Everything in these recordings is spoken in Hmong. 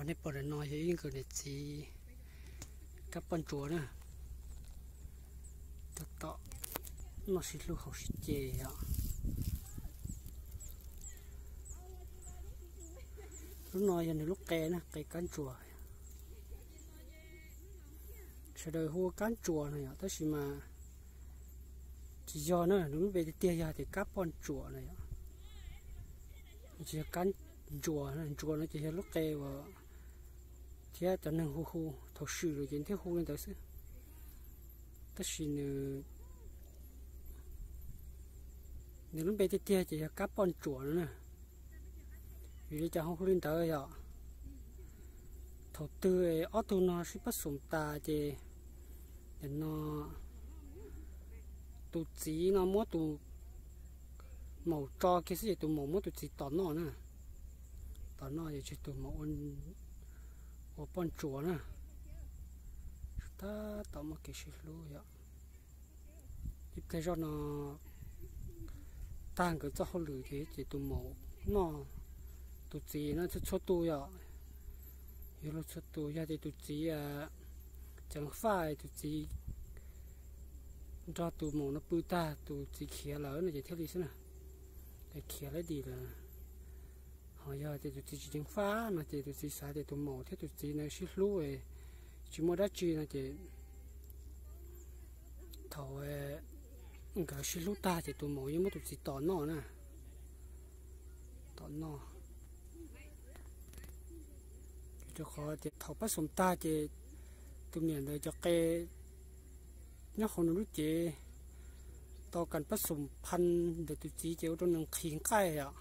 Nej pom ntawm no yog ib nkawm niam txiv kab poj ntsuam na, tab tom noj sib hlub haus sib ce os. Lub no yog nws lub qe na, qe kab ntsuas. Sawv daws hu ua kab ntsuas no yom, tab sis mas tsis yog na, nws lub npe tiag tiag yog tias kab poj ntsuam no yom. Tsis yog kab ntsuas, ntsuas no ces yog lub qe uas thiab cov neeg hu hu thaum ub los ces thiaj hu li ntawd xwb. Tab sis nws, nws lub npe tiag tiag ces yog kab poj ntsuam no na. Vim li cas ho hu li ntawd yom? Thaum twg ob tug no sib pab xum tas ces nim no tus txiv no muab tus maum tso kiag xwb ces tus maum muab tus txiv tom noj na. Tom noj ces tseg tus maum ua poj ntsuam na. Tab tom muaj kev sib hlub yom. Ib pliag zoj no tag nkawd txoj hauj lwm ces ces tus maum noj tus txiv no txhua txhua tus yom. Yuav luag txhua tus, yog tias tus txiv ceev faj, tus txiv nrog tus maum no pw tag tus txiv khiav lawm no ces thiaj li xwb na. Ces khiav lawm dim lawm. Ho yog tias tus txiv tsis ceev faj no ces tus txiv xav tias tus maum thiab tus txiv no sib hlub, tsis muaj dab tsi no ces thaum nkawd sib hlub tag ces tus maum yeej muab tus txiv tom noj na. Tom noj. Rau qhov tias thaum pab xum tag ces tus niam ntawd cov qe nyob hauv nws lub cev tau kam pab xum phaj ntawm tus txiv ces ua rau nws nqhis nqaij os.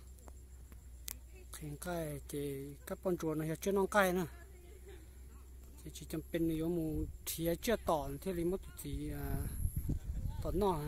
Nqhis nqaij ces kab poj ntsuam no yog tsiaj noj nqaij na, ces tsis cam pes nws yuav mus nrhiav tsiaj tom thiaj li muab tus txiv tom noj.